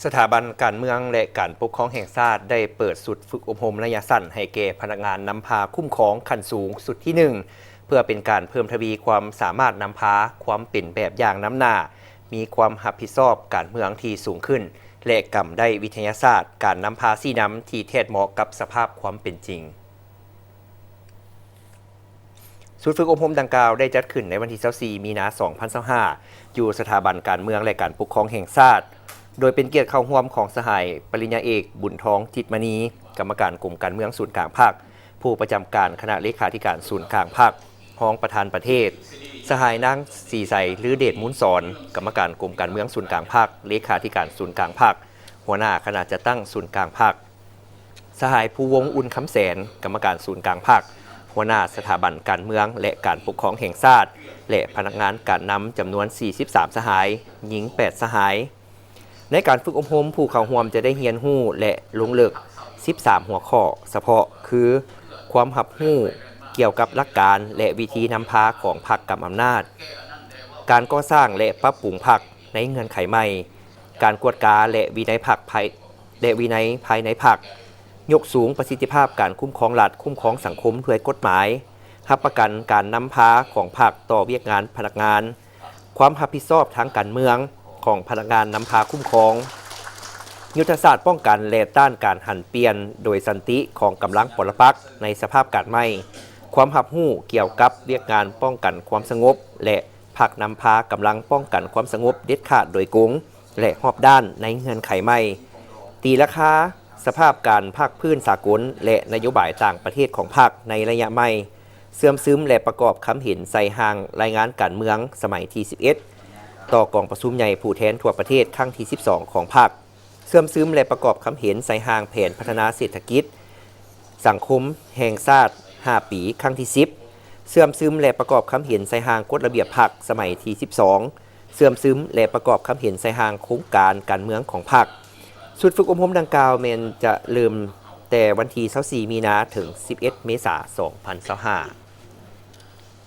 ສະຖາບັນການເມືອງ ແລະ ການປົກຄອງແຫ່ງຊາດ ໄດ້ເປີດຊຸດຝຶກອົບຮົມໄລຍະສັ້ນໃຫ້ແກ່ພະນັກງານນຳພາຄຸ້ມຄອງຂັ້ນສູງຊຸດທີໜຶ່ງ ເພື່ອເປັນການເພີ່ມທະວີຄວາມສາມາດນຳພາ, ຄວາມເປັນແບບຢ່າງນຳໜ້າ, ມີຄວາມຮັບຜິດຊອບການເມືອງທີ່ສູງຂຶ້ນ ແລະ ກຳໄດ້ວິທະຍາສາດການນຳພາຊີ້ນຳທີ່ແທດເໝາະກັບສະພາບຄວາມເປັນຈິງ. ຊຸດຝຶກອົບຮົມດັ່ງກ່າວໄດ້ຈັດຂຶ້ນໃນວັນທີຊາວສີ່ ມີນາ ສອງພັນຊາວຫ້າ ຢູ່ສະຖາບັນການເມືອງ ແລະ ການປົກຄອງແຫ່ງຊາດ, ໂດຍເປັນກຽດເຂົ້າຮ່ວມຂອງສະຫາຍປະລິນຍາເອກ ບຸນທອງ ຈິດມະນີ ກຳມະການກົມການເມືອງສູນກາງພັກ, ຜູ້ປະຈຳການຄະນະເລຂາທິການສູນກາງພັກ, ຮອງປະທານປະເທດ, ສະຫາຍນາງ ສີໃສ ລືເດດມູນສອນ ກຳມະການກົມການເມືອງສູນກາງພັກ, ເລຂາທິການສູນກາງພັກ, ຫົວໜ້າຄະນະຈັດຕັ້ງສູນກາງພັກ, ສະຫາຍ ພູວົງ ອຸ່ນຄຳແສນ ກຳມະການສູນກາງພັກ, ຫົວໜ້າສະຖາບັນການເມືອງ ແລະ ການປົກຄອງແຫ່ງຊາດ ແລະ ພະນັກງານການນຳຈຳນວນ ສີ່ສິບສາມ ສະຫາຍ, ຍິງ ແປດ ສະຫາຍ. ໃນການຝຶກອົບຮົມ, ຜູ້ເຂົ້າຮ່ວມຈະໄດ້ຮຽນຮູ້ ແລະ ລົງເລິກ ສິບສາມ ຫົວຂໍ້ສະເພາະ ຄື ຄວາມຮັບຮູ້ກ່ຽວກັບຫຼັກການ ແລະ ວິທີນຳພາຂອງພັກກຳອຳນາດ, ການກໍ່ສ້າງ ແລະ ປັບປຸງພັກໃນເງື່ອນໄຂໃໝ່, ການກວດກາ ແລະ ວິໄນພັກພາຍ ແລະ ວິໄນພາຍໃນພັກ, ຍົກສູງປະສິດທິພາບການຄຸ້ມຄອງລັດ, ຄຸ້ມຄອງສັງຄົມດ້ວຍກົດໝາຍ, ຮັບປະກັນການນຳພາຂອງພັກຕໍ່ວຽກງານພະນັກງານ, ຄວາມຮັບຜິດຊອບທາງການເມືອງຂອງພະນັກງານນຳພາຄຸ້ມຄອງ, ຍຸດທະສາດປ້ອງກັນ ແລະ ຕ້ານການຫັນປ່ຽນໂດຍສັນຕິຂອງກຳລັງປໍລະປັກໃນສະພາບການໃໝ່, ຄວາມຮັບຮູ້ກ່ຽວກັບວຽກງານປ້ອງກັນຄວາມສະຫງົບ ແລະ ພັກນຳພາກຳລັງປ້ອງກັນຄວາມສະຫງົບເດັດຂາດໂດຍກົງ ແລະ ຮອບດ້ານໃນເງື່ອນໄຂໃໝ່, ຕີລາຄາສະພາບການພາກພື້ນສາກົນ ແລະ ນະໂຍບາຍຕ່າງປະເທດຂອງພັກໃນໄລຍະໃໝ່, ເຊື່ອມຊຶມ ແລະ ປະກອບຄຳເຫັນໃສ່ຮ່າງລາຍງານການເມືອງສະໄໝທີສິບເອັດ ຕໍ່ກອງປະຊຸມໃຫຍ່ຜູ້ແທນທົ່ວປະເທດຄັ້ງທີສິບສອງຂອງພັກ, ເຊື່ອມຊຶມ ແລະ ປະກອບຄຳເຫັນໃສ່ຮ່າງແຜນພັດທະນາເສດຖະກິດ ສັງຄົມແຫ່ງຊາດຫ້າປີ ຄັ້ງທີສິບ, ເຊື່ອມຊຶມ ແລະ ປະກອບຄຳເຫັນໃສ່ຮ່າງກົດລະບຽບພັກສະໄໝທີສິບສອງ, ເຊື່ອມຊຶມ ແລະ ປະກອບຄຳເຫັນໃສ່ຮ່າງໂຄງການການເມືອງຂອງພັກ. ຊຸດຝຶກອົບຮົມດັ່ງກ່າວແມ່ນຈະເລີ່ມແຕ່ວັນທີຊາວສີ່ ມີນາ ເຖິງສິບເອັດ ເມສາ ສອງພັນຊາວຫ້າ.